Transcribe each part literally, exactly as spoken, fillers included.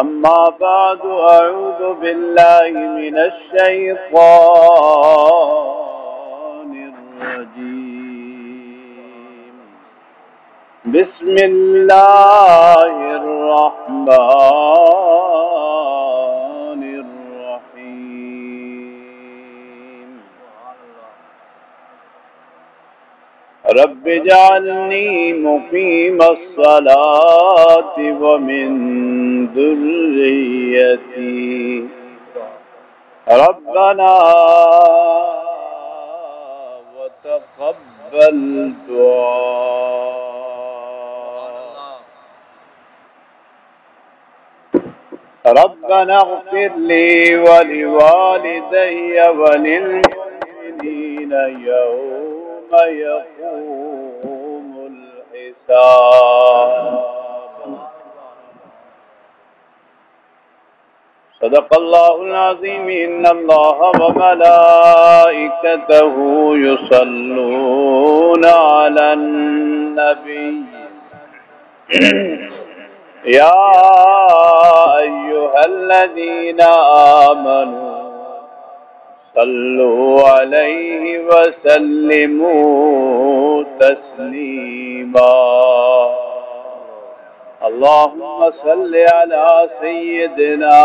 أما بعد، أعوذ بالله من الشيطان الرجيم. بسم الله الرحمن الرحيم. رب اجعلني مقيم الصلاة ومن ذريتي. ربنا وتقبل دعاء. ربنا اغفر لي ولوالدي وللمؤمنين يوم يقوم الحساب. صدق الله العظيم. إن الله وملائكته يصلون على النبي. يا أيها الذين آمنوا صلوا عليه وسلموا تسليما. اللهم صل على سيدنا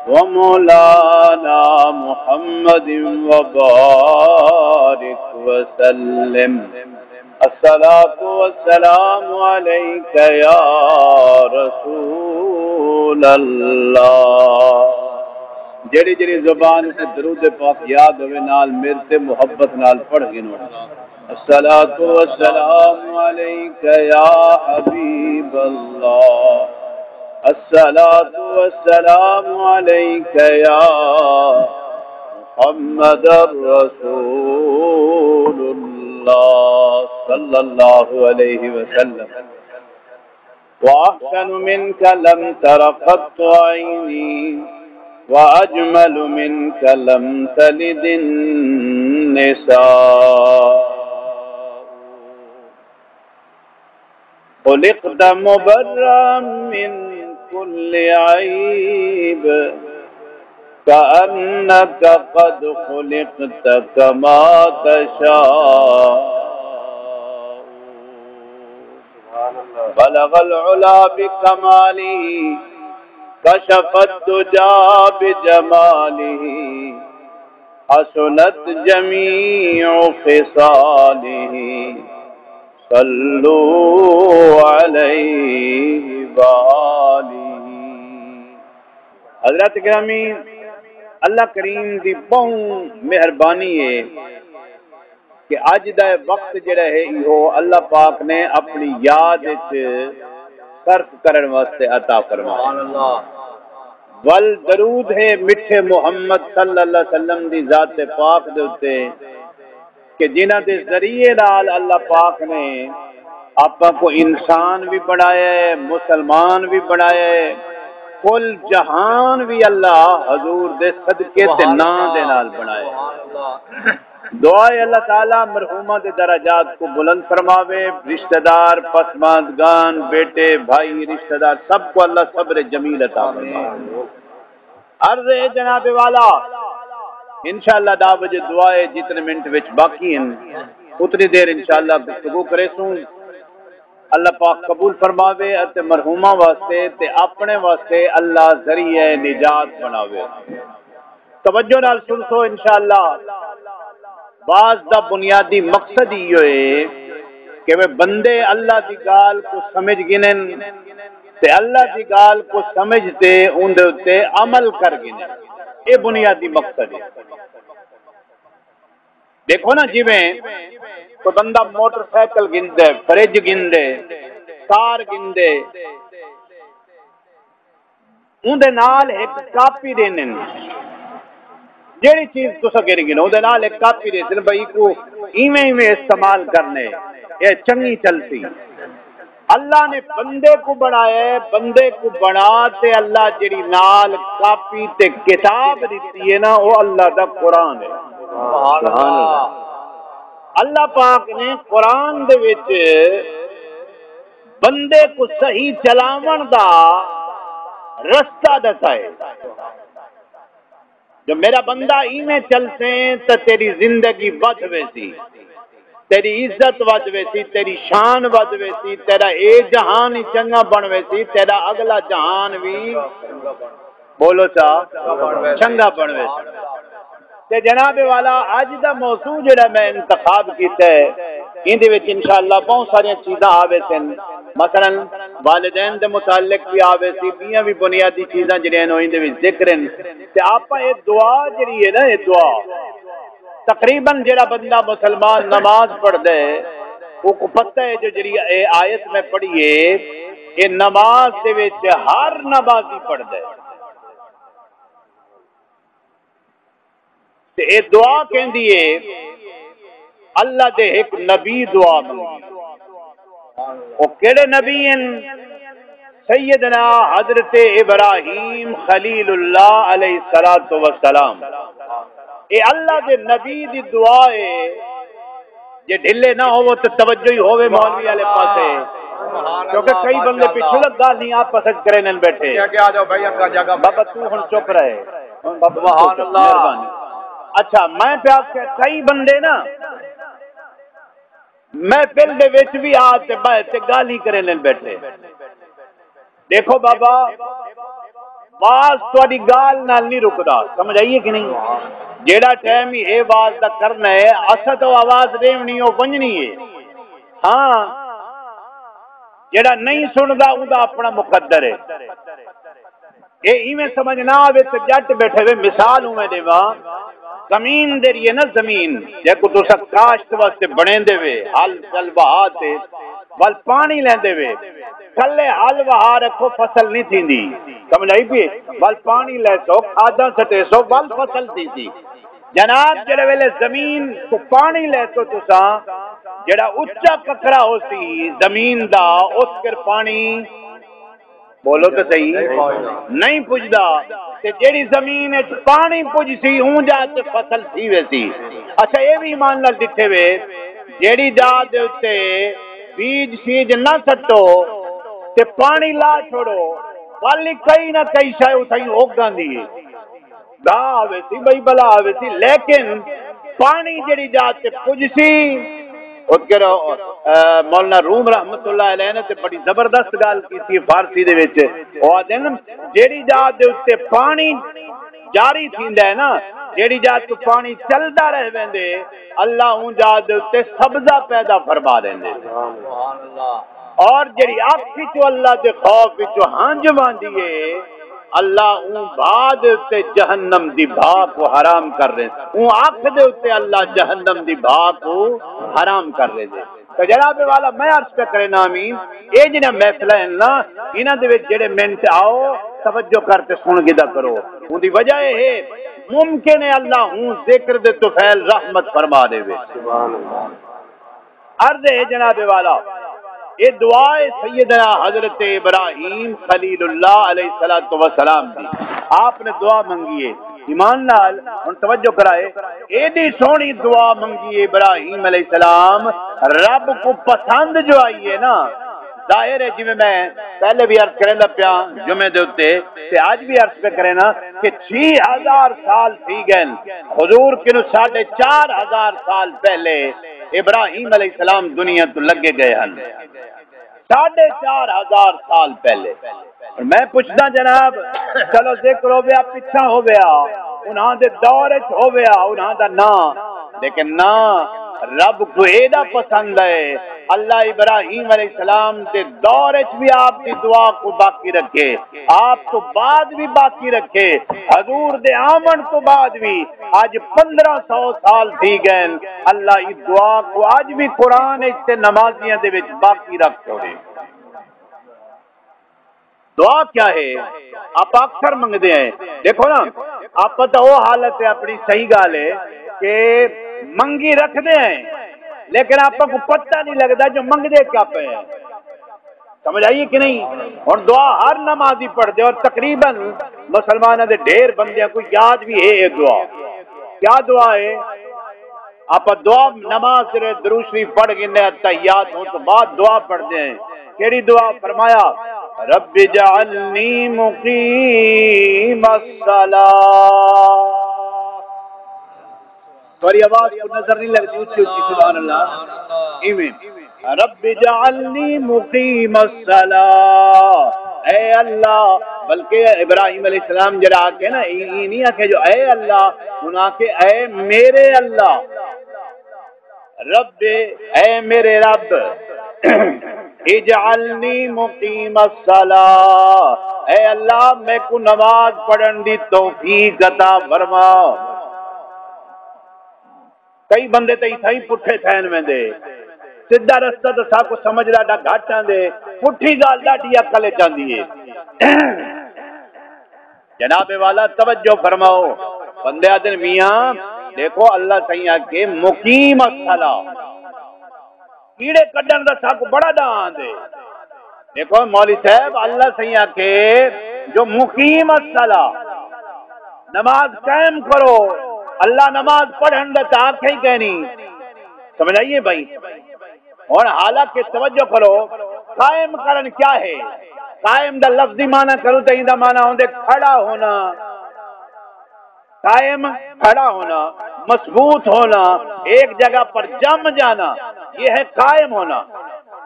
ومولانا محمد وبارك وسلم. الصلاة والسلام عليك يا رسول الله. جڑی جڑی زبان تے درود پاک یاد ہوئے، نال میرے تے محبت نال پڑھ گنو۔ الصلاة والسلام عليك يا حبيب الله. الصلاة والسلام عليك يا محمد رسول الله صلى الله عليه وسلم. وأحسن منك لم تر قط عيني، وأجمل منك لم تلد النساء. خلقت مبرأ من كل عيب، كأنك قد خلقت كما تشاء. بلغ العلا بكماله، كشف الدجى بجماله، حسنت جميع خصاله، صلوا عليه وآله. حضرات گرامی، اللہ کریم دی ٻہوں مہربانی ہے کہ اڄ دا وقت جڑا ہے، ایہو اللہ پاک نے اپݨی یاد وچ صرف کرݨ واسطے عطا فرمایا۔ سبحان اللہ۔ ول درود ہے مٹھے محمد صلی اللہ علیہ وسلم دی ذات پاک دے اتے، کہ جنہاں دے ذریعے نال اللہ پاک نے آپاں کو انسان بھی بنایا ہے، مسلمان بھی بنایا ہے۔ کل جہان بھی اللہ حضور دے صدقے تے نام دے نال بنایا ہے۔ دعا ہے اللہ تعالیٰ مرحومہ دے درجات کو بلند فرماوے، رشتہ دار، پسماندگان، بیٹے، بھائی، رشتہ دار، سب کو اللہ صبر جمیل عطا فرماوے۔ عرض ہے جناب والا، انشاءاللہ ݙاہ وجے دعا ہے، جتنے منٹ وچ باقی ہیں، اتنی دیر انشاءاللہ گفتگو کریسوں۔ اللہ پاک قبول فرماوے اتے مرحومہ واسطے تے اپݨے واسطے اللہ ذریعہ نجات بݨاوے۔ توجہ نال سݨسو انشاءاللہ۔ بعض دا بنیادی مقصد ایہو ہے کہ وے بندے اللہ دی ڳالھ کو سمجھ گھنن تے اللہ دی ڳالھ کو سمجھ تے اوندے اتے عمل کر گھنن۔ اے بنیادی مقصد ہے۔ ݙیکھو نا، جیویں کوئی بندہ موٹر سائیکل گھندے، فریج گھندے، کار گھندے، اوندے نال ہک کاپی ݙیندن۔ جیڑھی چیز تساں گھن گھنو، اوندے نال ہک کاپی ݙیندن، بھئی کوں ایویں ایویں استعمال کرݨے، اے چنڳی چلسی۔ اللہ نے بندے کوں بݨایا ہے، بندے کوں بݨا تے اللہ جیڑھی نال کاپی تے کتاب ݙتی ہے نا، او اللہ دا قرآن ہے۔ سبحان اللہ۔ اللہ پاک نے قرآن دے وچ بندے کوں صحیح چلاوݨ دا، رستہ ݙسائے جو میݙا بندہ ایویں چلسیں تاں تیݙی زندگی ودھ ویسی، تیݙی عزت ودھ ویسی، تیݙی شان ودھ ویسی، تیݙا اے جہان ہی چنڳا بݨ ویسی، تیݙا اڳلا جہان وی، بولو چا، چنڳا بݨ ویسی۔ تے جناب والا، اڄ دا موضوع جڑا میں انتخاب کیتا ہے، ایندے وچ انشاءاللہ بہت ساریاں چیزاں آ ویسن۔ مثلاً والدین دے متعلق بھی آ ویسی، ٻیاں بھی بنیادی چیزاں جڑیاں نے ایندے وچ ذکر ہیں۔ تے آپاں اے دعا جڑی ہے نا، اے دعا تقریباً جڑا بندہ مسلمان نماز پڑھدا ہے، اوکوں پتہ ہے جو جڑی اے آیت میں پڑھی ہے، اے نماز دے وچ ہر نمازی پڑھدا ہے۔ تے اے دعا کیندی ہے، اللہ دے ہک نبی دعا منگی۔ او کیڑے نبی ہن؟ سیدنا حضرت ابراہیم خلیل اللہ علیہ الصلوۃ والسلام۔ اے اللہ دے نبی دی دعا ہے۔ جے ڈھلے نہ ہوو تے توجہ ہی ہووے مولوی والے پاسے، کیونکہ کئی بندے پچھوں لگ گالھیں آپس وچ کرینن بیٹھے۔ بابا تو ہن چپ رہے، ہن بابا تو چپ، مہربانی۔ اچھا، میں پیا کہ کئی بندے نا محفل دے وچ بھی آ تے بہہ تے گالھیں کرینن بیٹھے۔ ݙیکھو بابا، واز تہاݙی ڳالھ نال نہیں رکدا، سمجھ آئی ہے کہ نہیں؟ جیڑھا ٹائم ہی اے واز دا کرنا ہے، اساں تاں آواز ݙیوݨی او ونڄݨی ہے۔ ہاں، جیڑھا نہیں سݨدا اوندا اپݨا مقدر ہے۔ اے ایویں سمجھ نہ آوے تے ڄٹ ٻیٹھے وے۔ مثال اونویں ݙیواں، زمین جیڑھی ہے نا، زمین جیکوں تساں کاشت واسطے بݨیندے وے، ہل چل وہا تے ول پاݨی لیندے وے، تھلے ہل وہا رکھو، فصل نہیں تھیندی۔ سمجھ آئی پئی؟ ول پاݨی لیسو، کھاداں سٹیسو، ول فصل تھیسی۔ جناب، جیڑھے ویلے زمین کوں پاݨی لیسو تساں، جیڑھا اچا ککرا ہوسی زمین دا، اس کر پاݨی، بولو تے صحیح، نہیں پڄدا۔ تے جیڑھی زمین وچ پاݨی پڄسی، اوں جا تے فصل تھی ویسی۔ اچھا، اے وی ایمان نال ݙٹھے وے، جیڑھی جا دے اتے بیج شیج نہ سٹو تے پاݨی لا چھوڑو، ول کئی نہ کئی شے اتھائیں اگ آندی ہے۔ گاہ آویسی، بئی بلا آویسی، لیکن پاݨی جیڑھی جا تے پڄسی، اتکر، آ، مولانا روم رحمت اللہ علیہ نے تے بڑی زبردست ڳالھ کیتی ہے فارسی دے وچ۔ او آہدن، جیڑھی جا دے اتے پاݨی جاری تھیندا ہے نا، جیڑھی جا توں پاݨی چلدا رہ ویندے، اللہ اوں جا دے اتے سبزہ پیدا فرما ݙیندے۔ اور جیڑھی اکھ وچوں اللہ دے خوف وچوں ہنج واندی ہے، اللہ اوں بھا دے اتے جہنم دی بھا کوں حرام کر ݙیندے، اوں اکھ دے اتے اللہ جہنم دی بھا کوں حرام کر ݙیندے۔ تو جناب والا، میں عرض پیا کرینا امین، اے جڑا محفل ہے نا، انہاں دے وچ جڑے منٹ آؤ، توجہ کر تے سن گھدا کرو۔ اوندی وجہ اے ہے، ممکن ہے اللہ ہوں ذکر دے طفیل رحمت فرما دے وے۔ سبحان اللہ۔ عرض ہے جناب والا، اے دعا ہے سیدنا حضرت ابراہیم خلیل اللہ علیہ الصلوۃ والسلام دی۔ آپ نے دعا منگی ہے، ایمان نال ہن توجہ کرائے، ایݙی سوہݨی دعا منگی ابراہیم علیہ السلام، رب کوں پسند جو آئی ہے نا۔ ظاہر ہے، جویں میں پہلے بھی عرض کریندا پیاں جمعے دے اتے، تے اڄ بھی عرض پہ کرینا کہ چھی ہزار سال تھی ڳئے حضور کنوں ساڑھے چار ہزار سال پہلے ابراہیم علیہ السلام دنیا تو لگے گئے ہن۔ ساڑھے چار ہزار سال پہلے۔ اور میں پچھدا جناب، چلو ذکر ہویا، پچھا ہویا، انہاں دے دور وچ ہویا، انہاں دا ناں، لیکن ناں رب کو ایڈا پسند ہے۔ اللہ ابراہیم علیہ السلام دے دور وچ بھی آپ دی دعا کو باقی رکھے، آپ تو بعد بھی باقی رکھے، حضور دے آمن تو بعد بھی اج پندرہ سو سال تھی ڳئے، اللہ ایں دعا کو اج بھی قرآن وچ تے نمازیاں دے وچ باقی رکھ چھوڑے۔ دعا کیا ہے؟ آپ اکثر منگدے ہیں۔ دیکھو نا، آپ تو وہ حالت ہے اپنی، صحیح گال ہے کہ منگی رکھدے ہیں، لیکن آپ کو پتہ نہیں لگدا جو منگدے کیا پے ہیں۔ سمجھ آئی کہ نہیں؟ ہن دعا ہر نمازی پڑھدے، اور تقریباً مسلماناں دے ڈھیر بندیاں کو یاد بھی ہے یہ دعا۔ کیا دعا ہے؟ آپ دعا، نماز دے درود شریف پڑھ گھنے، اتحیات ہون تو بعد دعا پڑھدے ہیں۔ کیڑی دعا؟ فرمایا، رب اجعلنی مقیم الصلاۃ۔ تہاݙی آواز کوں نظر نہیں لڳدی، اچی اچی سبحان اللہ۔ ایویں، رب اجعلنی مقیم الصلاۃ، اے اللہ۔ بلکہ ابراہیم علیہ السلام جڑا آکھے نا، ایں ایں نہیں آکھے جو اے اللہ، انہاں آکھے اے میرے اللہ۔ رب، اے میرے رب، اجعلنی مقیم الصلاۃ، اے اللہ میکوں نماز پڑھن دی توفیق عطا فرما۔ کئی بندے تے اتھاں ہی پٹھے تھین ویندے، سدھا رستہ تے ساکوں سمجھ ݙاڈھا گھٹ آندے، پٹھی ڳالھ ݙاڈھی عقل اچ آندی ہے۔ جناب والا توجہ فرماؤ، بندے آدھن میاں، دیکھو اللہ سائیں آکھے مقیم الصلاۃ، کیڑے کڈن دا ساکوں بڑا ݙاہ آندے۔ دیکھو مولوی صاحب، اللہ سائیں آکھے جو مقیم الصلاۃ، نماز قائم کرو، اللہ نماز پڑھن دا تاں آکھے ہی کائنی۔ سمجھ آئیے بھائی؟ ہن حالانکہ توجہ کرو، قائم کرن کیا ہے؟ قائم دا لفظی معنی کروں تے ایندا معنی ہوندے کھڑا ہونا۔ قائم کھڑا ہونا، مضبوط ہونا، ایک جگہ پر جم جانا، یہ ہے قائم ہونا۔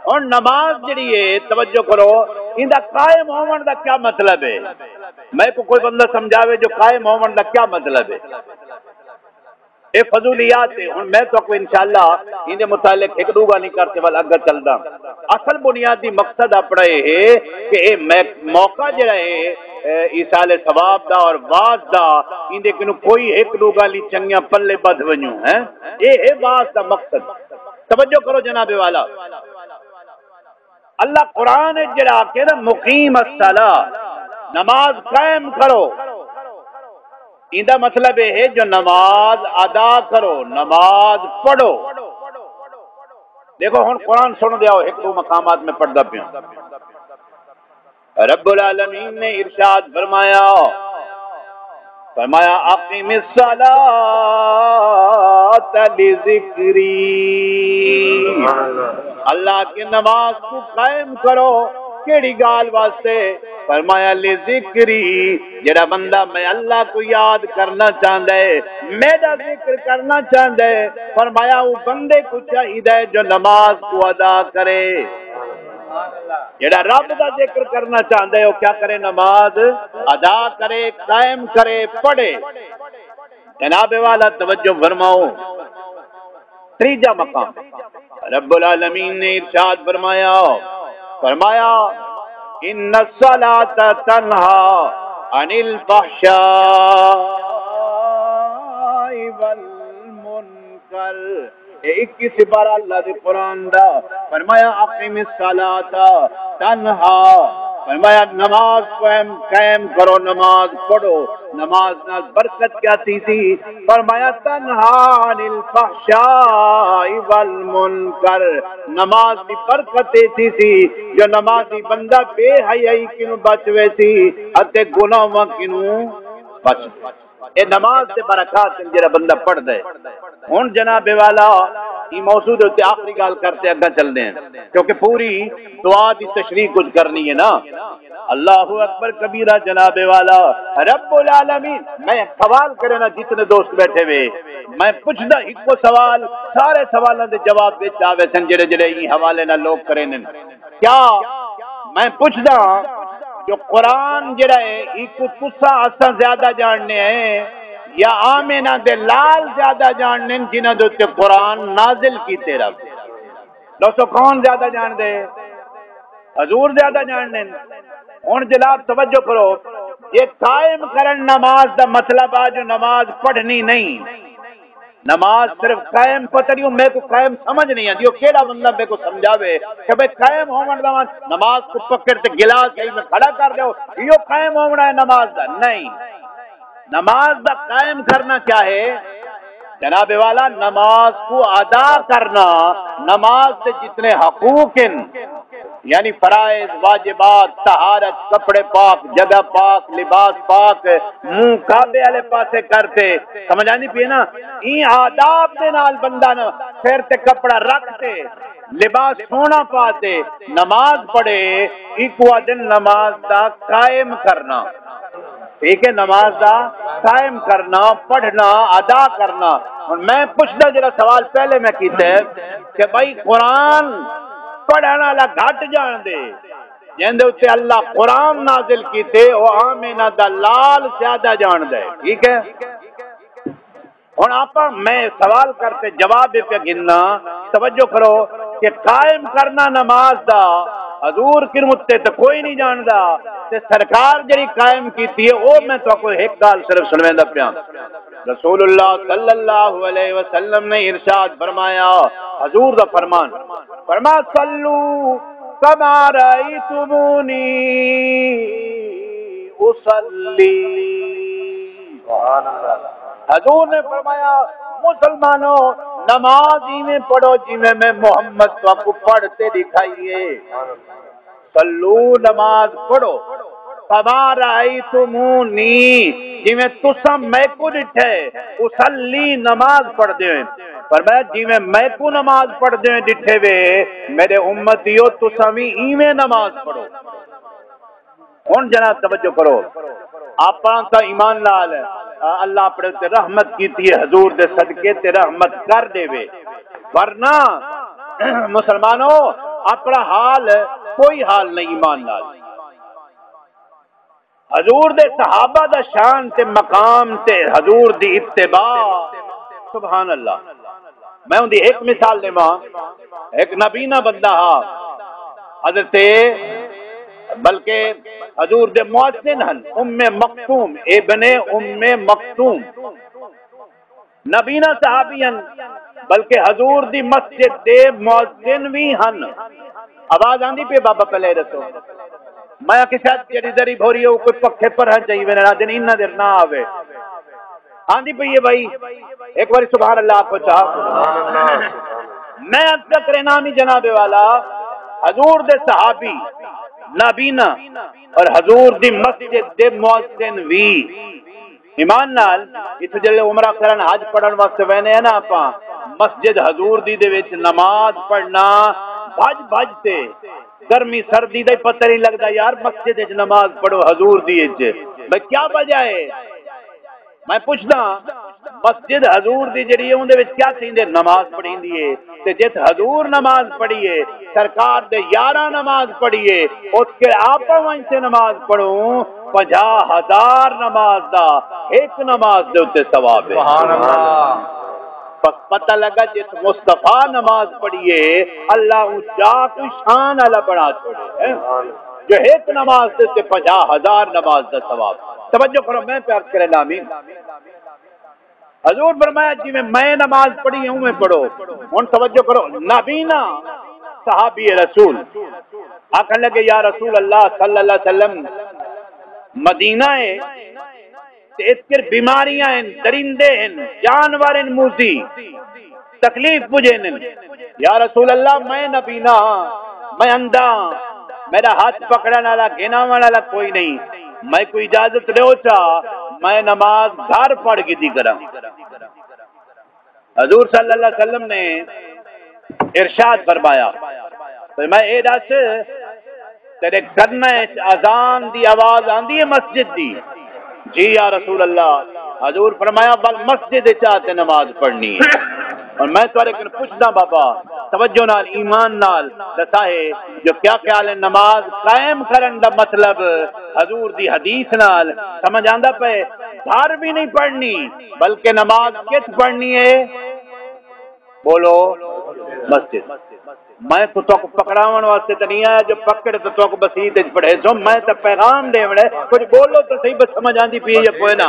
ہن نماز جڑی ہے، توجہ کرو، ایندا قائم ہوون دا کیا مطلب ہے؟ میکوں کوئی بندہ سمجھاوے جو قائم ہوون دا کیا مطلب ہے؟ اے فضولیات ہے۔ ہن میں تہاکوں انشاءاللہ ایندے متعلق ہک ݙو ڳالھیں کر تے ول اڳاں چلداں۔ اصل بنیادی مقصد اپݨا اے ہے کہ اے میں، موقع جڑا ہے، اے، ایصال ثواب دا اور وعظ دا، ایندے کنوں کوئی ہک ݙو ڳالھیں چنڳیاں پلے ٻدھ ونڄوں، ہیں؟ اے ہے وعظ دا مقصد۔ توجہ کرو جناب والا۔ اللہ قرآن وچ جڑا آکھے نا، مقیم الصلاۃ، نماز قائم کرو، ایندا مطلب اے ہے جو نماز ادا کرو، نماز پڑھو۔ دیکھو ہن قرآن سݨ دے آؤ، ہک ݙو مقامات میں پڑھدا پیاں۔ رب العالمین نے ارشاد فرمایا، فرمایا، اقم الصلاۃ لذکری۔ اللہ کے نماز کو قائم کرو۔ کیڑی ڳالھ واسطے؟ فرمایا، لذکری، جڑا بندہ میں اللہ کو یاد کرنا چاہندا ہے، میرا ذکر کرنا چاہندا ہے، فرمایا، وہ بندے کو چاہیدا ہے جو نماز کو ادا کرے۔ جڑا رب دا ذکر کرنا چاہندا ہے، وہ کیا کرے؟ نماز ادا کرے، قائم کرے، پڑھے۔ جناب والا توجہ فرماؤ، تیجا مقام رب العالمین نے ارشاد فرمایا، فرمایا، ان الصلاۃ تنہا عن الفحشاء والمنکر۔ اے اکیس سپارہ اللہ دے قرآن دا۔ فرمایا، اقم الصلاۃ تنہا، فرمایا نماز قائم، قائم کرو، نماز پڑھو۔ نماز نال برکت کیا تھی سی؟ فرمایا، تنہا عن الفحشاء والمنکر، نماز دی برکت اے تھی سی جو نمازی بندہ بے حیائی کنوں بچ ویسی اتے گناہاں کنوں بچ ویسی۔ اے نماز دے برکات ہن جڑا بندہ پڑھدا ہے۔ ہن جناب والا، ایں موضوع دے اُتے آخری ڳالھ کر تے اڳاں چلدے ہیں، کیونکہ پوری دعا دی تشریح کچھ کرنی ہے نا۔ اللہ اکبر کبیرہ جناب والا۔ رب العالمین، میں سوال کرے نا، جتنے دوست بیٹھے ہوئے، میں پوچھدا ہکو سوال، سارے سوالاں دے جواب وچ آوے سن جڑے جڑے ایں حوالے نال لوگ کرے نے۔ کیا میں پوچھدا جو قرآن جڑا ہے، ایکوں تساں اساں زیادہ جاننے ہیں یا آمنہ دے لال زیادہ جاننے ہیں جنہاں دے اُتے قرآن نازل کیتے رب؟ دوستو، کون زیادہ جاندے؟ حضور زیادہ جاندے۔ ہن جناب توجہ کرو، یہ قائم کرن نماز دا مطلب آ جو نماز پڑھنی نہیں، نماز صرف قائم، پتہ نہیں، میکوں قائم سمجھ نہیں آندی، وہ کیڑا بندہ میکوں سمجھاوے کہ بھئی قائم ہوون دا مطلب نماز کو پکڑ تے گلاس صحیح میں کھڑا کر دیو، یہ قائم ہونا ہے نماز دا؟ نہیں۔ نماز دا قائم کرنا کیا ہے؟ جناب والا، نماز کو ادا کرنا، نماز دے جتنے حقوق ہیں، یعنی فرائض، واجبات، طہارت، کپڑے پاک، جگہ پاک، لباس پاک، منہ کعبے والے پاسے کرتے۔ سمجھ آندی پئی ہے نا؟ ایں آداب دے نال بندہ نا سر تے کپڑا رکھ تے، لباس سوہݨا پا تے نماز پڑھے، ایکوں آہدن نماز دا قائم کرنا۔ ٹھیک ہے، نماز دا قائم کرنا، پڑھنا، ادا کرنا۔ ہݨ میں پچھدا جڑا سوال پہلے میں کیتا ہے کہ بھائی قرآن پڑھݨ والا گھٹ ڄاݨدے، جیندے اتے اللہ قرآن نازل کیتے، او آمنہ دا لال زیادہ ڄاݨدا ہے۔ ٹھیک ہے، ہݨ آپاں، میں سوال کر تے جواب پیا گھننا، توجہ کرو کہ قائم کرنا نماز دا حضور کنوں اتے تے کوئی نہیں ڄاݨدا، تے سرکار جڑی قائم کیتی ہے او میں تہاکوں ہک ڳالھ صرف سݨویندا پیاں۔ رسول اللہ صلی اللہ علیہ وسلم نے ارشاد فرمایا، حضور دا فرمان، فرمایا، صلو کما رأیتمونی اصلی۔ سبحان اللہ۔ حضور نے فرمایا، مسلمانو، نماز ایویں پڑھو جیویں میں محمد تہاکوں پڑھ تے ݙکھائی ہے۔ صلو، نماز پڑھو، کما رأیتمونی، جیویں تساں میکوں ݙٹھے، اصلی، نماز پڑھدے ہوئے۔ فرمایا، جیویں میکوں نماز پڑھدے ہوئے ݙٹھے وے، میرے امتیو، تساں وی ایویں نماز پڑھو۔ ہݨ جناب توجہ کرو، آپاں تاں ایمان نال، آ، اللہ اپݨے تے رحمت کیتی ہے، حضور دے صدقے تے رحمت کر ݙیوے، ورنہ مسلمانو، اپݨا حال کوئی حال نہیں ایمان نال۔ حضور دے صحابہ دا شان تے مقام تے حضور دی اتباع، سبحان اللہ۔ میں اوندی ہک مثال ݙیواں، ہک نابینا بندہ ہا، حضرت، بلکہ حضور دے مؤذن ہن، ام مکتوم، ابن ام مکتوم، نابینا صحابی ہن، بلکہ حضور دی مسجد دے مؤذن وی ہن۔ آواز آندی پئی بابا؟ پہلے ݙسو۔ میں آکھیا شاید جڑی ذری بھوری ہے، او کوئی پکھے پرہن چاہیے ویندے، آہدن انہاں دیر نہ آوے۔ آندی پئی ہے بھائی، ایک باری سبحان اللہ آکھو چا۔ میں عرض کرینا، نی جناب والا، حضور دے صحابی نابینا اور حضور دی مسجد دے مؤذن وی۔ ایمان نال، اتھوں جڑے عمرہ کرن، حج پڑھن واسطے ویندے ہیں نا آپاں، مسجد حضور دی دے وچ نماز پڑھنا بھج بھج تے، گرمی سردی دا ہی پتہ نہیں لڳدا یار، مسجد وچ نماز پڑھو حضور دی وچ، بھئی کیا وجہ ہے؟ میں پچھدا، مسجد حضور دی جڑی ہے، اوندے وچ کیا تھیندے؟ نماز پڑھیندی ہے۔ تے جت حضور نماز پڑھی ہے، سرکار دے یاراں نماز پڑھی ہے، اتھ کے آپاں ونج تے نماز پڑھوں، پنجاہ ہزار نماز دا ہک نماز دے اتے ثواب ہے۔ سبحان اللہ۔ بس پتہ لگا جت مصطفیٰ نماز پڑھی ہے، اللہ اوں چا کوئی شان والا بنا چھوڑے ہے۔ جو ہک نماز دے اتے پنجاہ ہزار نماز دا ثواب۔ توجہ کرو، میں پیار کرے نامی۔ حضور فرمایا، جویں میں نماز پڑھی ہے، اوویں پڑھو۔ ہݨ توجہ کرو، نابینا صحابی رسول آکھݨ لڳے، یا رسول اللہ صلی اللہ علیہ وسلم، مدینہ ہے تے اتکر بیماریاں ہن، درندے ہن، جانور ہن، موذی، تکلیف پڄیندن۔ یا رسول اللہ، میں نابینا ہاں، میں اندھا ہاں، میرا ہتھ پکڑݨ والا، گھناوݨ والا کوئی نہیں، میکوں اجازت ݙیو چا، میں نماز گھر پڑھ گھدی کراں۔ حضور صلی اللہ علیہ وسلم نے ارشاد فرمایا، فرمایا، اے ݙس، تیݙے کناں اچ اذان دی آواز آندی ہے مسجد دی؟ جی یا رسول اللہ۔ حضور فرمایا، ول مسجد اچ آ تے نماز پڑھنی ہے۔ اور میں تہاݙے کن پچھدا بابا، توجہ نال، ایمان نال ݙسائے جو کیا خیال ہے، نماز قائم کرݨ دا مطلب حضور دی حدیث نال سمجھ آندا پئے؟ گھر بھی نہیں پڑھنی، بلکہ نماز کت پڑھنی ہے؟ بولو، مسجد۔ میں تو تک پکڑاون واسطے تے نہیں آیا جو پکڑ تو تک بسیط اچ پڑھے سو، میں تو پیغام دیوݨ ہے، کچھ بولو تو صحیح، بس سمجھ آندی پئی ہے یا کوئی نہ؟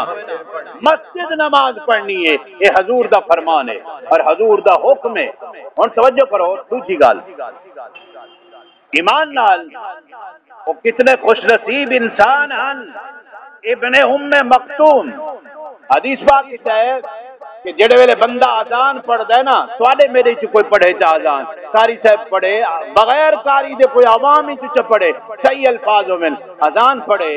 مسجد نماز پڑھنی ہے، اے حضور دا فرمان ہے اور حضور دا حکم ہے۔ ہݨ توجہ کرو، دوجھی ڳالھ، ایمان نال، او کتنے خوش نصیب انسان ہن۔ ابن ام مکتوم، حدیث پاک وچ ہے، کہ جڑے ویلے بندہ اذان پڑھدا ہے نا، تواڈے میرے چ کوئی پڑھے چا اذان، قاری صاحب پڑھے، بغیر قاری دے کوئی عوام ہی چ پڑھے، صحیح الفاظ ہوون، اذان پڑھے۔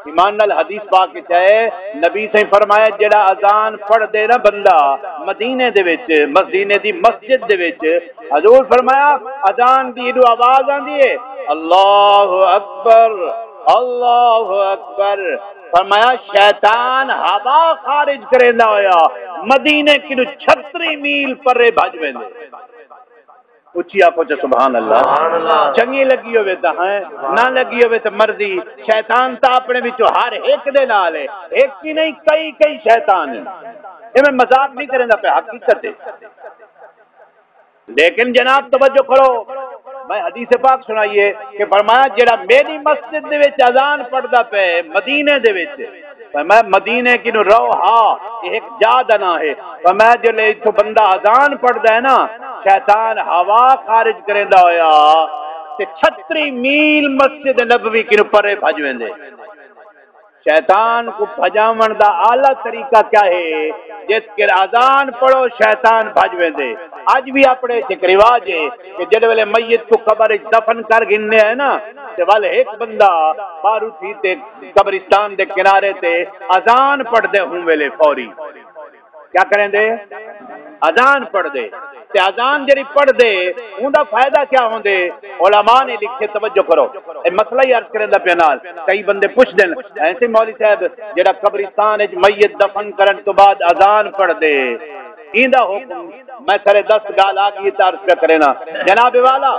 ایمان نال حدیث پاک وچ ہے، نبی سائیں فرمایا، جڑا اذان پڑھ دے نا بندہ مدینے دے وچ، مدینے دی مسجد دے وچ، حضور فرمایا، اذان دی ایڈو آواز آندی ہے، اللہ اکبر، اللہ اکبر۔ فرمایا، شیطان ہوا خارج کریندا ہویا مدینے کنوں چھتری میل پرے بھج ویندے۔ اچھی آکھو چا سبحان اللہ۔ سبحان اللہ۔ چنگی لگی ہوے تاں ہیں، نہ لگی ہوے تاں مرضی۔ شیطان تاں اپنے وچوں ہر ہک دے نال ہے، ہک ہی نہیں، کئی کئی شیطان ہیں۔ اے میں مذاق نہیں کریندا پیا، حقیقت ہے۔ لیکن جناب توجہ کرو، میں حدیث پاک سنائیے کہ فرمایا، جڑا میری مسجد دے وچ اذان پڑھدا پے مدینے دے وچ، فرمایا، مدینے کنوں رو ہا، یہ ایک جا دا نام ہے۔ فرمایا، جلے اتھوں بندہ اذان پڑھدا ہے نا، شیطان ہوا خارج کریندا ہویا تے چھتری میل مسجد نبوی کنوں پرے بھج ویندے۔ شیطان کوں بھڄاوݨ دا اعلیٰ طریقہ کیا ہے؟ جس کر اذان پڑھو، شیطان بھڄ ویندے۔ اڄ وی اپݨے اچ ہک رواج ہے کہ جیڑھے ویلے میت کوں قبر اچ دفن کر گھننے ہیں نا، تے ول ہک بندہ ٻاہروں تھی تے قبرستان دے کنارے تے اذان پڑھدے ہوں ویلے فوری کیا کریندے؟ اذان پڑھدے۔ تے اذان جڑی پڑھدے، اوندا فائدہ کیا ہوندے؟ علماء نے لکھے، توجہ کرو، اے مسئلہ ہی عرض کریندا پیا نال۔ کئی بندے پوچھ دین، ایسے مولوی صاحب، جڑا قبرستان وچ میت دفن کرن تو بعد اذان پڑھدے، ایندا حکم؟ میں سرے دست گال آ گئی تے عرض پیا کرینا، جناب والا،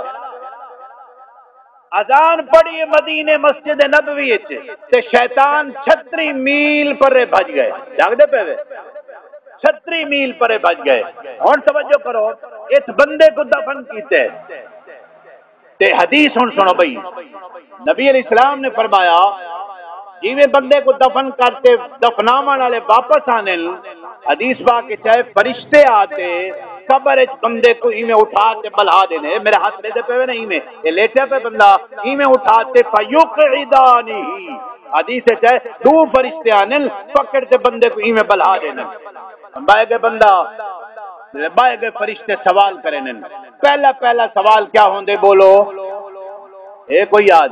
اذان پڑھی مدینے مسجد نبوی وچ، تے شیطان چھتری میل پرے بھج گئے۔ جاگدے پے وے؟ چھتری میل پرے بھج گئے۔ ہن توجہ کرو، اس بندے کو دفن کیتے۔ تے حدیث ہن سنو بھئی، نبی علیہ السلام نے فرمایا، جیویں بندے کو دفن کر تے دفناون والے واپس آندے، حدیث پاک وچ ہے، فرشتے آ تے قبر وچ بندے کو ایویں اٹھا تے بلہا دیندے۔ میرا ہاتھ ݙیہدے پے وے نا، ایویں اے لیٹیا پے بندہ، ایویں اٹھا تے، فیقعدانہ، حدیث وچ ہے، ݙو فرشتے آندے، پکڑ تے بندے کو ایویں بلہا دیندے۔ بھائی کے بندہ، بھائی کے فرشتے سوال کریندے۔ پہلا، پہلا سوال کیا ہوندے، بولو؟ اے کوئی یاد؟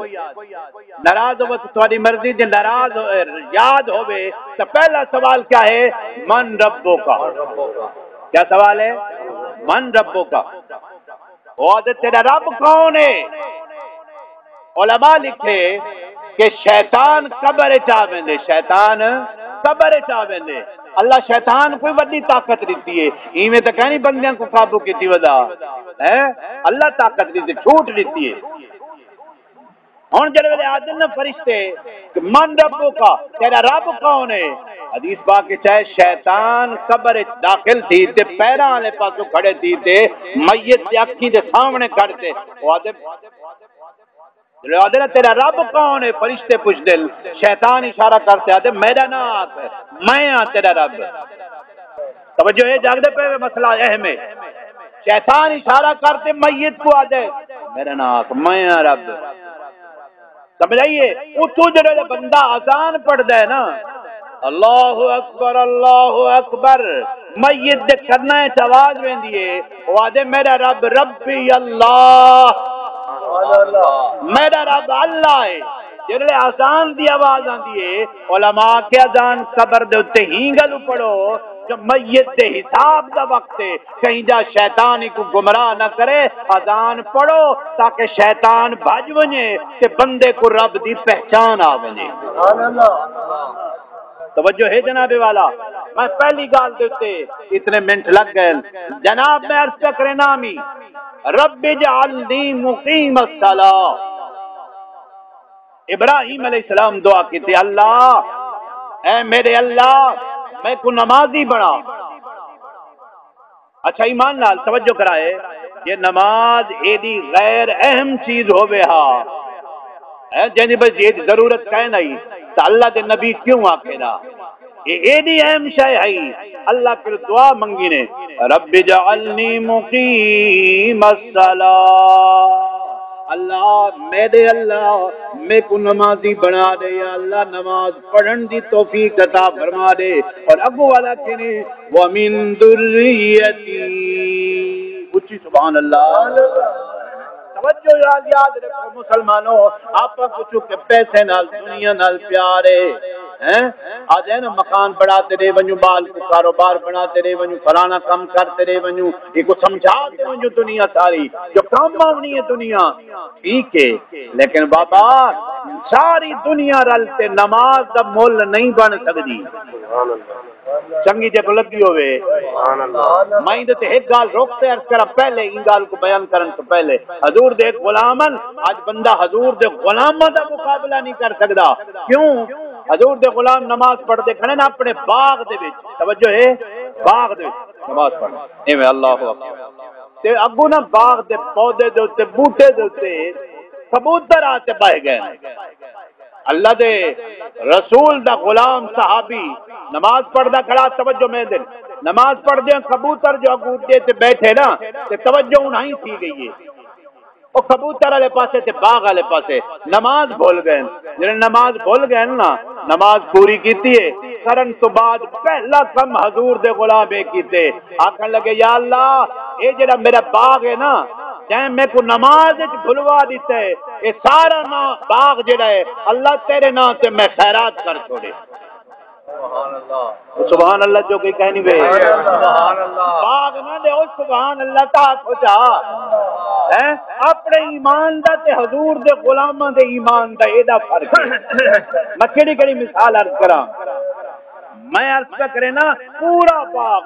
ناراض ہووے تاں تہاݙی مرضی، جے ناراض ہو-، یاد ہووے تاں پہلا سوال کیا ہے؟ من ربک؟ کیا سوال ہے؟ من ربک؟ او آہدے، تیݙا رب کون ہے؟ علماء لکھے کہ شیطان قبر اچ آ ویندے، شیطان قبر اچ آ ویندے۔ اللہ شیطان کوئی وݙی طاقت ݙتی ہے، ایویں تاں کہیں بندیاں کو قابو کیتی ودا ہے، اللہ طاقت ݙتی، چھوٹ ݙتی ہے۔ ہن جڑے ویلے آدن نا فرشتے کہ من ربک، تیرا رب کون ہے؟ حدیث پاک وچ ہے، شیطان قبر وچ داخل تھی تے پیراں والے پاسوں کھڑے تھی تے میت دی اکھیں دے سامنے کھڑ تے او آدھے، جڑے آدھے نا، تیرا رب کون ہے؟ فرشتے پوچھدے، شیطان اشارہ کر تے آدھے، میرا ناں آکھ، میں ہاں تیرا رب۔ توجہ ہے، جاگدے پے وے، مسئلہ اہم ہے۔ شیطان اشارہ کر تے میت کو آدھے، میرا ناں آکھ، میں ہاں رب۔ سمجھ آئیے؟ اتھوں جڑے بندہ اذان پڑھدا ہے نا، اللہ اکبر، اللہ اکبر، میت دے کناں وچ آواز ویندی ہے، او آدھے، میرا رب ربی اللہ، میرا رب اللہ ہے۔ جڑے اذان دی آواز آندی ہے، علماء کے اذان قبر دے اُتے ہی گل پڑھو، جو میت دے حساب دا وقت ہے، کہیں جا شیطان کو گمراہ نہ کرے، اذان پڑھو تاکہ شیطان بھج ونجے تے بندے کو رب دی پہچان آ ونجے۔ توجہ ہے جناب والا، میں پہلی گال دے اُتے اتنے منٹ لگ گئے۔ جناب میں عرض پیا کرے نامی، رب اجعلنی مقیم الصلاۃ۔ ابراہیم علیہ السلام دعا کیتی، اللہ، اے میرے اللہ، میں کو نمازی بنا۔ اچھا، ایمان نال توجہ کرائے، جے نماز ایڈی غیر اہم چیز ہووے ہا، اے جیندی بس جے ضرورت کائے نہیں، تاں اللہ دے نبی کیوں آکھے دا؟ اے ایڈی اہم شے ہئی، اللہ کول دعا منگی نے، رب اجعلنی مقیم الصلاۃ۔ اللہ، میݙے اللہ، میکوں نمازی بݨا ݙے، یا اللہ، نماز پڑھݨ دی توفیق عطا فرما ݙے۔ اور اڳوں والا کینے، ومن ذریتی۔ اچی سبحان اللہ۔ توجہ یاد، یاد رکھو مسلمانو، آپاں کوں چونکہ پیسے نال، دنیا نال پیار ہے، ہیں؟ آدھے نا، مکان بݨا تے ݙے ونڄوں، ٻال کوں کاروبار بݨا تے ݙے ونڄوں، فلانا کم کر تے ݙے ونڄوں، ایکوں سمجھا تے ونڄوں دنیا ساری، جو کم آوݨی ہے دنیا، ٹھیک ہے، لیکن بابا، ساری دنیا رل تے نماز دا مل نہیں بݨ سڳدی۔ چنگی جے کوں لڳی ہووے۔ میں ایندے تے ہک ڳالھ رک تے عرض کراں، پہلے ایں ڳالھ کوں بیان کرݨ توں پہلے، حضور دے غلام ہن، اڄ بندہ حضور دے غلاماں دا مقابلہ نہیں کر سڳدا۔ کیوں؟ حضور دے غلام نماز پڑھدے کھڑے نا اپݨے باغ دے وچ، توجہ ہے، باغ دے وچ نماز پڑھ، ایویں، اللہ اکبر۔ تے اڳوں نا باغ دے پودے دے اُتے، ٻوٹے دے اُتے کبوتر آ تے ٻہہ ڳئے۔ اللہ دے رسول دا غلام صحابی نماز پڑھدا کھڑا، توجہ میݙے، نماز پڑھدے کبوتر جو اڳوں اُݙے تے ٻیٹھے نا، تے توجہ اُنہائیں تھی ڳئی ہے۔ او کبوتر والے پاسے تے باغ والے پاسے نماز بھل ڳئے۔ جݙݨ نماز بھل ڳئے نا، نماز پوری کیتی ہے۔ کرݨ توں بعد پہلا کم حضور دے غلام اے کیتے، آکھݨ لڳے، یا اللہ، اے جیڑھا میرا باغ ہے نا، جیں میکوں نماز وچ بھلوا ݙتا ہے، اے سارا نہ باغ جیڑھا ہے، اللہ، تیرے ناں تے میں خیرات کر چھوڑے۔ سبحان اللہ۔ سبحان اللہ جو کوئی کہہ نہیں وے۔ سبحان اللہ۔ باغ نہ ݙیو، سبحان اللہ تاں آکھو چا۔ ہیں؟ اپݨے ایمان دا تے حضور دے غلاماں دے ایمان دا ایݙا فرق ہے۔ میں کیڑھی کیڑھی مثال عرض کراں؟ میں عرض پیا کرے نا، پورا باغ۔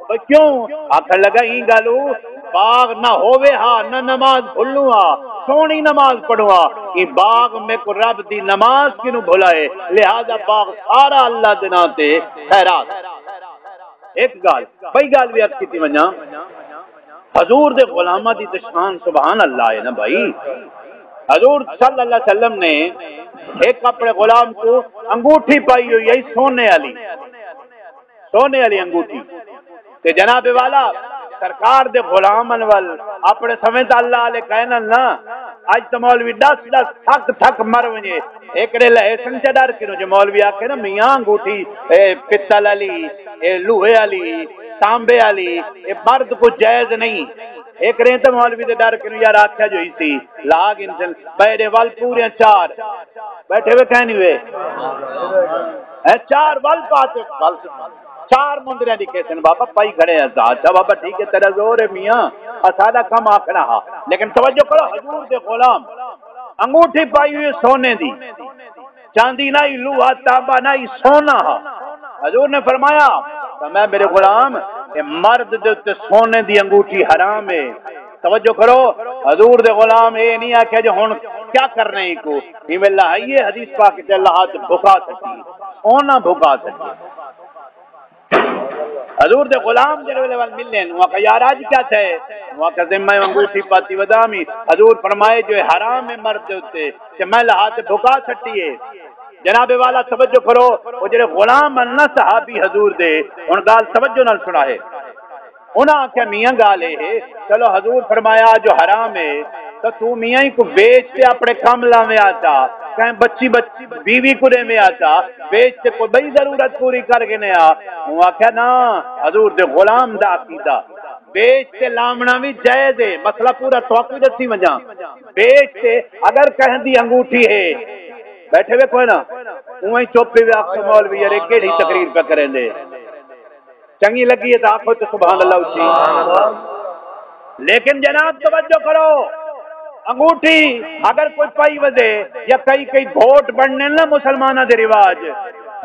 بھئی کیوں؟ آکھݨ لڳا، ایں ڳالھوں باغ نہ ہووے ہا، نہ نماز بھلوں ہا، سوہݨی نماز پڑھوں ہا۔ ایں باغ میکوں رب دی نماز کنوں بھلائے، لہذا باغ سارا اللہ دے ناں تے خیرات۔ ہک ڳالھ، ٻئی ڳالھ وی عرض کیتی ونڄاں، حضور دے غلاماں دی تے شان سبحان اللہ ہے نا بھائی۔ حضور صلی اللہ علیہ وسلم نے ہک اپݨے غلام کوں انگوٹھی پائی ہوئی ہے سونے والی، سونے والی انگوٹھی۔ تے جناب والا سرکار دے غلاماں ول اپݨے سویں تاں اللہ والے کائناں نا، اڄ تاں مولوی ݙس ݙس تھک تھک مر ونڄے، ہکڑے لہے سن چا ݙر کنوں۔ جو مولوی آکھے نا، میاں انگوٹھی، اے پتل والی، اے لوہے والی، تانبے والی، اے مرد کوں جائز نہیں۔ ہکڑے تاں مولوی دے ݙر کنوں یار آکھیا جو ہی سی، لا گھن سن، ٻئے ݙے ول پوریاں چار، ٻیٹھے ہوئے کہیں نہیں ہوئے۔ اے چار ول پا تے ول چار مندریاں ݙکھے سن، بابا پائی کھڑے ہیں۔ اچھا بابا ٹھیک ہے، تیرا زور ہے میاں، اساݙا کم آکھݨا ہا۔ لیکن توجہ کرو، حضور دے غلام، انگوٹھی پائی ہوئی سونے دی، چاندی نہ ہی، لوہا تانبا نہ ہی، سونا ہا۔ حضور نے فرمایا، فرمایا، میرے غلام، اے مرد دے اُتے سونے دی انگوٹھی حرام ہے۔ توجہ کرو، حضور دے غلام اے نہیں آکھیا جو ہݨ کیا کرنا ہے کو، ایویں لہائیے، حدیث پاک تے اللہ تے بھکا سٹی، سونا بھکا سٹی۔ حضور دے غلام جڑے ویلے ول ملے، انہوں آکھیا، یار، اڄ کیا تھئے؟ انہوں آکھیا، ذمہ انگوٹھی پاتی ودامی۔ حضور فرمائے جو اے حرام ہے مرد دے اُتے، تے میں لہا تے بھکا سٹی ہے۔ جناب والا توجہ کرو، او جڑے غلام ہن نا صحابی حضور دے، ہݨ ڳالھ توجہ نال سݨائے۔ انہاں آکھیا، میاں ڳالھ اے ہے، چلو حضور فرمایا جو حرام ہے، تاں توں میاں ہی کو بیچ تے اپݨے کم لاویں آتا، کہیں بچی بچ-، بیوی کو ݙیویں آتا، بیچ تے کوئی ٻئی ضرورت پوری کر گھنے آ۔ اوں آکھیا، نہ، حضور دے غلام دا عقیدہ، بیچ تے لاوݨا وی جائز ہے، مسئلہ پورا تہاکوں ݙسی ونڄاں، بیچ تے اگر کہیں دی انگوٹھی ہے، ٻیٹھے ہوئے کوئی نہ، اونویں چپ ہی آکھو، مولوی یار، اے کیڑھی تقریر پیا کریندے؟ چنگی لڳی ہے تاں آکھو تے سبحان اللہ اچی۔ لیکن جناب توجہ کرو، انگوٹھی اگر کوئی پائی ودے یا کئی کئی گھوٹ بݨنے نا مسلماناں دے رواج،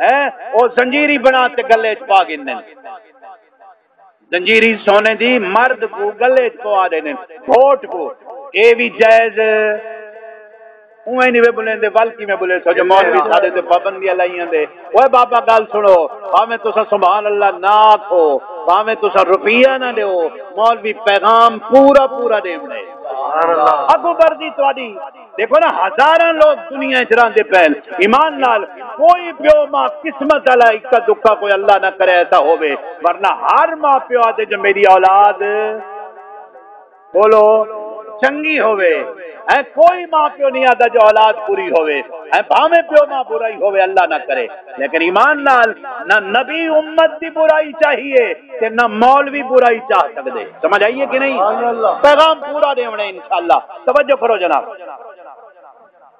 ہیں، او زنجیری بݨا تے ڳلے اچ پا گھندن۔ زنجیری سونے دی مرد کوں ڳلے اچ پوا ݙیندن، گھوٹ کوں، اے وی جائز۔ اونویں نہیں وے ٻلیندے، ول کیویں ٻلیسو جو مولوی ساݙے تے پابندیاں لائیاں دے۔ اوئے بابا ڳالھ سݨو، بھاویں تساں سبحان اللہ نہ آکھو، بھاویں تساں روپیہ نہ ݙیو، مولوی پیغام پورا پورا ݙیوݨے۔ سبحان اللہ۔ اڳوں ورزی تہاݙی، ݙیکھو نا، ہزاراں لوک دنیا اچ رہندے پئن ایمان نال، کوئی پیو ماں قسمت والا اکا دکا کوئی اللہ نہ کرے ایسا ہووے، ورنہ ہر ماں پیو آہدے جو میری اولاد، بولو، چنگی ہووے۔ اے کوئی ماء پیو نہیں آہدا جو اولاد بری ہووے۔ اے بھاویں پیو ماء برائی ہووے، اللہ نہ کرے، لیکن ایمان نال نہ نبی امت دی برائی چاہیے تے نہ مولوی برائی چاہ سکدے۔ سمجھ آئی ہے کہ نہیں؟ پیغام پورا ݙیوݨے انشاءاللہ۔ توجہ کرو جناب۔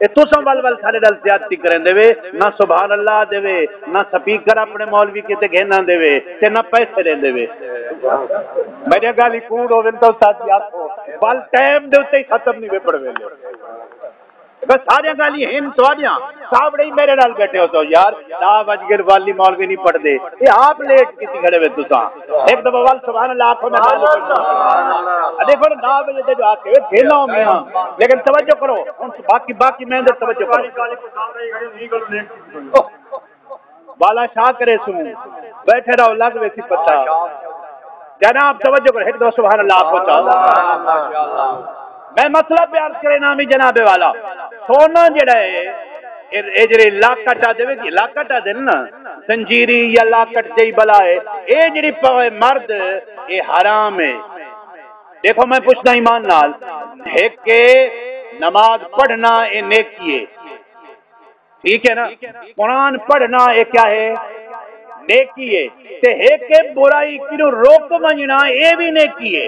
اے تساں ول ول ساݙے نال زیادتی کریندے وے، نہ سبحان اللہ آہدے وے، نہ سپیکر اپݨے مولوی کیتے گھن آندے وے تے نہ پیسے ݙیندے وے۔ میݙیاں ڳالھیں کوڑ ہوون تاں استاد جی آکھو، ول ٹائم دے اتے ہی ختم نہیں وے پڑھویندے۔ بس ساریاں ڳالھیں ہن تہاݙیاں، ساوڑے ہی میݙے نال ٻیٹھے ہو تو یار، ݙاہ وڄ ڳئے، والی مولوی نہیں پڑھدے، اے آپ لیٹ کیتی کھڑے وے تساں۔ ہک دفعہ ول سبحان اللہ آکھو، میں ڳالھ سݨاں۔ ݙیکھو نا، ݙاہ وڄے تے جو آ کے وے گھن آؤ میاں، لیکن توجہ کرو، ہݨ باقی، باقی میں دے توجہ کرو۔ والا شاہ کرے سوں، ٻیٹھے رہو، لڳ ویسی پتہ۔ جناب توجہ کرو، ہک دو سبحان اللہ آکھو چا۔ میں مسئلہ بیان کرے نامی جناب والا، سونا جڑا ہے، اے، اے جڑے لاکٹ آ دے وے، لاکٹ آ دے نا، زنجیری یا لاکٹ جئی بلا ہے، اے جڑی پوے مرد، اے حرام ہے۔ ݙیکھو میں پچھدا ایمان نال، ہک اے نماز پڑھݨا اے نیکی ہے، ٹھیک ہے نا؟ قرآن پڑھݨا اے کیا ہے؟ نیکی ہے۔ تے ہک اے برائی کنوں روک ونڄݨا، اے وی نیکی ہے۔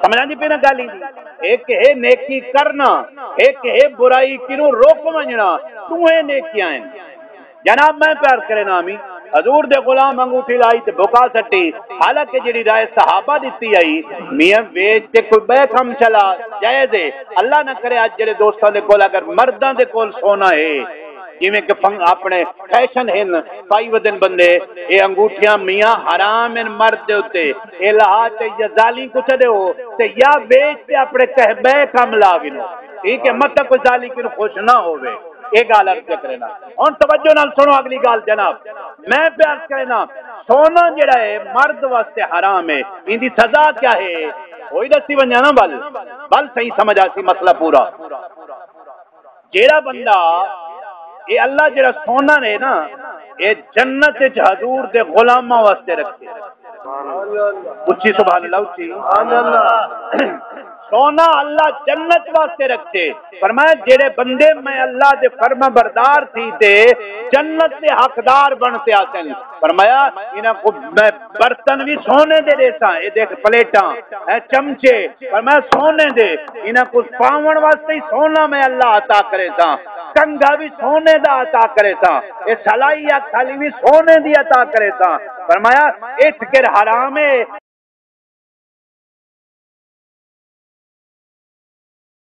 سمجھ آندی پئی نا ڳالھ دی؟ ہک ہے نیکی کرݨا، ہک ہے برائی کنوں روک ونڄݨا، ݙوہیں نیکیاں ہن۔ جناب میں پیار کرے نامی حضور دے غلام انگوٹھی لائی تے بھکا سٹی، حالانکہ جڑی رائے صحابہ ݙتی آئی، میاں ویچ تے کوئی ٻئے کم چلا، جائز ہے۔ اللہ نہ کرے اڄ جڑے دوستاں دے کول، اگر مرداں دے کول سونا ہے، جویں کہ فن-، اپݨے فیشن ہن، پائی ودن بندے، اے انگوٹھیاں میاں حرام ہن مرد دے اتے، اے لہا تے یا ذالیں کوں چھݙو تے یا ویچ تے اپݨے کہیں ٻئے کم لا ونو۔ ٹھیک ہے، مت کوئی ذالیں کنوں خوش نہ ہووے۔ اے ڳالھ عرض پیا کرینا۔ ہݨ توجہ نال سݨو اڳلی ڳالھ جناب۔ میں پیا عرض کرینا، سونا جڑا ہے مرد واسطے حرام ہے، ایندی سزا کیا ہے؟ اوہی ݙسی ونڄاں نا ول، ول صحیح سمجھ آسی مسئلہ پورا۔ جیڑھا بندہ، اے اللہ جیڑھا سونا ہے نا، اے جنت وچ حضور دے غلاماں واسطے رکھے۔ اچی سبحان اللہ، اچی۔ سونا اللہ جنت واسطے رکھے۔ فرمایا، جیڑھے بندے میں اللہ دے فرما بردار تھی تے جنت دے حقدار بݨ تے آسن۔ فرمایا، انہاں کو میں برتن وی سونے دے ݙیساں، اے ݙیکھ پلیٹاں، اے چمچے، فرمایا سونے دے، انہاں کو پاوݨ واسطے ہی سونا میں اللہ عطا کریساں، کنگھا وی سونے دا عطا کریساں، اے سلائی اکھ آلی وی سونے دی عطا کریساں۔ فرمایا، اتھ کر حرام ہے،